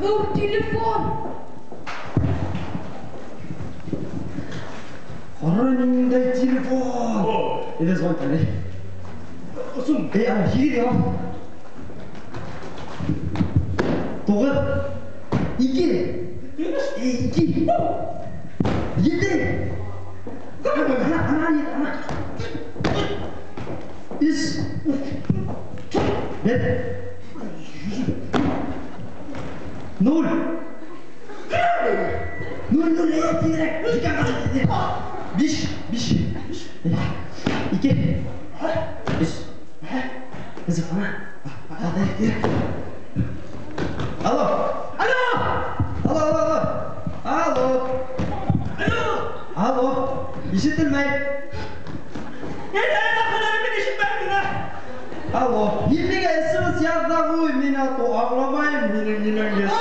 Ҙур телефон. Ҡара ниндәй телефон. Әйҙә звонит әле. Осон. Эй, ана, 8 яма. 9 2 2 7 Ана, ана, ана. 3 1 0 0 0 5 5 2 3 Вызов, ана. Алло! Алло! Алло, алло, алло! Алло! Алло! Алло! Ишетелмәй! Мин ишетмәйем. Алло! Һин СМС яҙ ҡуй, мин ату аңламайым һинең һинең СМС.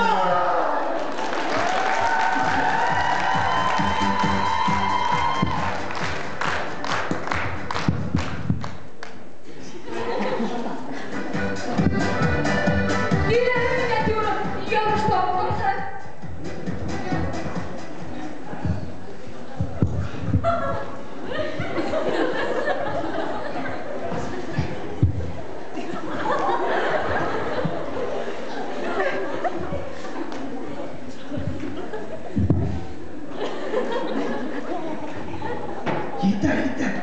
Егеттәр, егеттәр.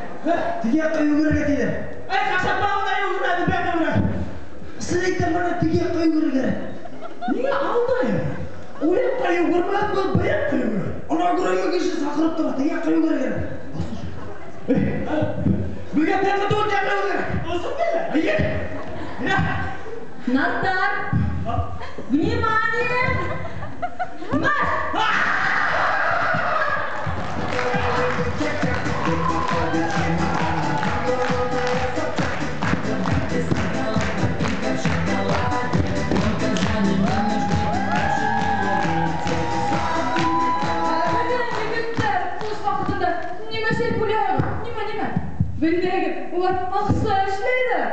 Теге яҡҡа йүгерергә тиҙәр. Эй, ҡасан балда йүгерә, бәк йүгерә. Син әйтәм бына теге яҡҡа йүгерергә. Ниңә алдайым? Ул яҡҡа йүгермәҫ, был был яҡҡа йүгерә. Ана күрәгә кеше саҡырып тора, теге яҡҡа йүгерергә. Беҙгә теге түгел, яҡҡа йүгерергә. Осон бит. Әйе. Менә. На старт! Внимание! Марш! Менә, егеттәр, буш ваҡытында нимә эшләп уйлайһығыҙ? Нимә, нимә? Белмәйһегеҙ, улар аҡса эшләйҙәр.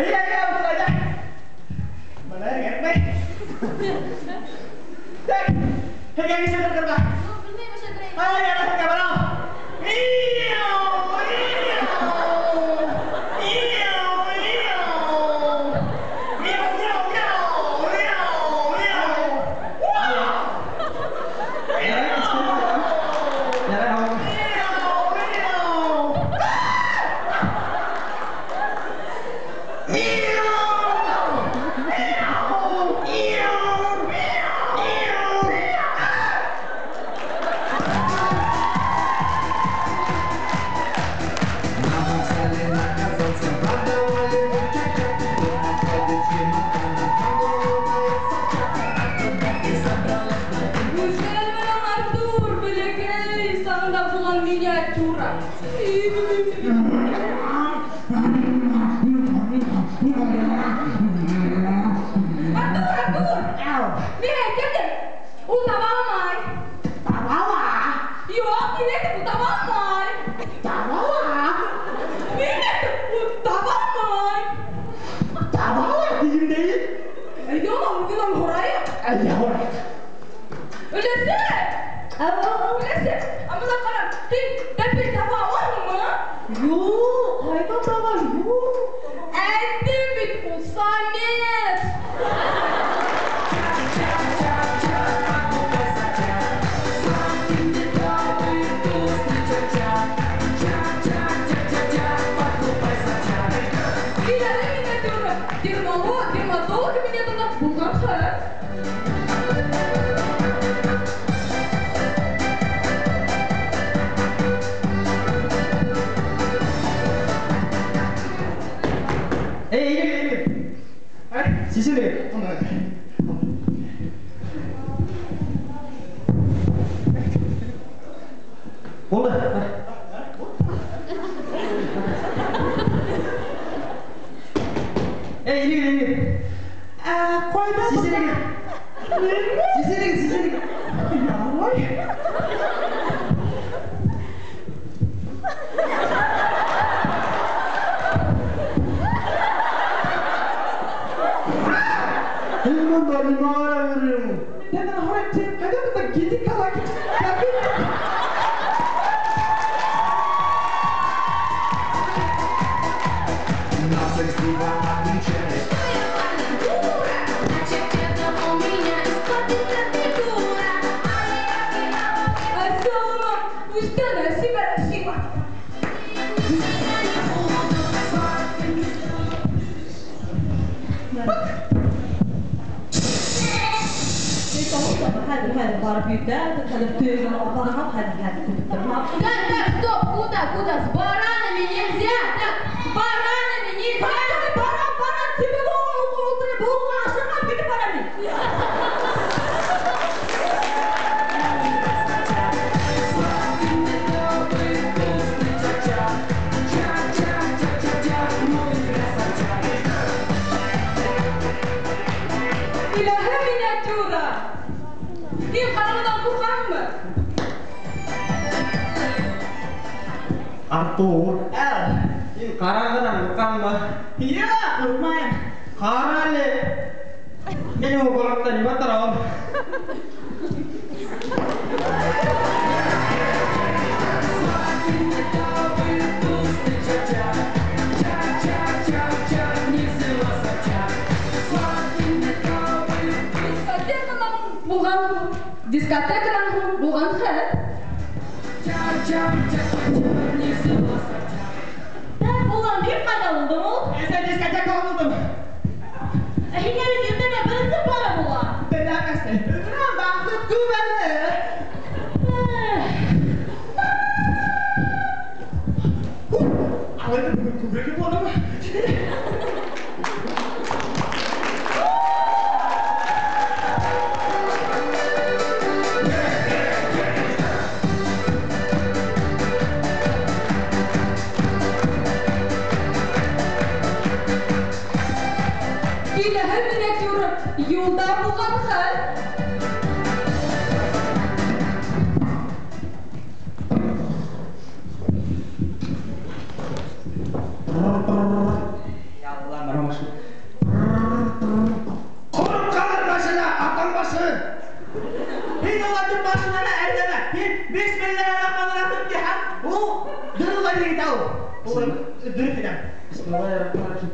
Әйе, әйе, утыр, әйҙә. Бына кәрәкмәй. Так, һеҙгә нисә ҡырҡырға? Белмәйем, эшләп. Ай, ай, һеҙгә барам. Иу, иу. Иу, иу. Иу, иу, иу, иу, иу. Ярай, һау. Иу, иу. Иу, иу, иу. На вокзале на Казанском продавали чак-чак. Дома ходит чемодан, Гүзәл менән Артур бәләкәй сағында булған миниатюра. Артур, Артур! Мин әйтәм дә, ул таба алмай. Таба ала. Юҡ, мин әйтәм, ул таба алмай. Таба ала. Мин әйтәм, ул таба алмай. Таба ала тием дә. Әйҙә, ана, үҙенән һорайыҡ. Әйҙә, һорайыҡ. Өләсә! Өләсә, ә бына ҡара, һин бәпәй таба алаһыңмы? Юҡ, ҡайҙан табам, юҡ. Әйттем бит, ул самец. Өйләре миниатюра. Дермолог, дерматолог кабинетында булған хәл. Эй, инегеҙ, инегеҙ. Сисенегеҙ. Булды. Эй, инегеҙ, инегеҙ. Ә, ҡайҙа? Сисенегеҙ. Сисенегеҙ, сисенегеҙ. Ярай. Гинекологический кабинет. Что я дура, значит это у меня испортится фигура. А сама пусть она себя расшибает. Так, так, стоп, куда, куда? С баранами нельзя! Так, с баранами нельзя! Баран, баран, тебе голову ашырға китеп барам мин. Илаһи миниатюра! Һин ҡараңғынан ҡурҡаһыңмы? Артур. Һин ҡараңғынан ҡурҡаңмы? Юҡ, ҡурҡмайым. Ҡара әле. Минең уҡылыҡта нимә тора ул? Дискотеканан булған һуң, дискотеканан һуң булған хәл. Так, улан, бик ҡайҙа булдың ул? Әсә дискотека булдым. Ә һиңә бит иртәгә беренсе пара була. Беләм, әсәй. Өлгөрәм, ваҡыт күп әле. Алай ҙа бөгөн күберәк йоҡланым. Илаһи миниатюра, юлда булған хәл. Ялла, бара машина. Ҡороп ҡалыр машина, атаң башы. Һин улайтып машинаны әрләмә. Һин бисмиллаһир-рахманир-рахим ти һәм ул дөрөҫ китә ул. Ул дөрөҫ әйтәм. Бисмиллаһир-рахманир-рахим.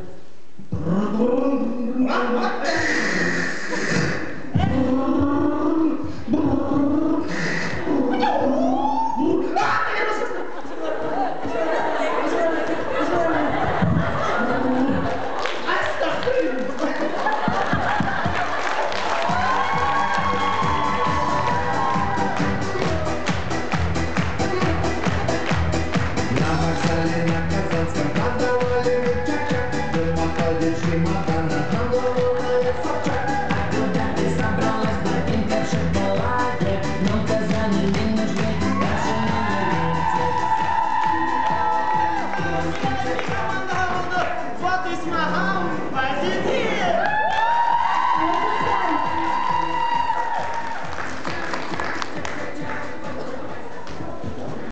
На вокзале на Казанском продавали чак-чак. Дома ходит чемодан, а там главная Собчак. А куда ты собралась, блондинка в шоколаде? Нам Казани не нужны даже на моменте. Команда булды. Злат Исмаил.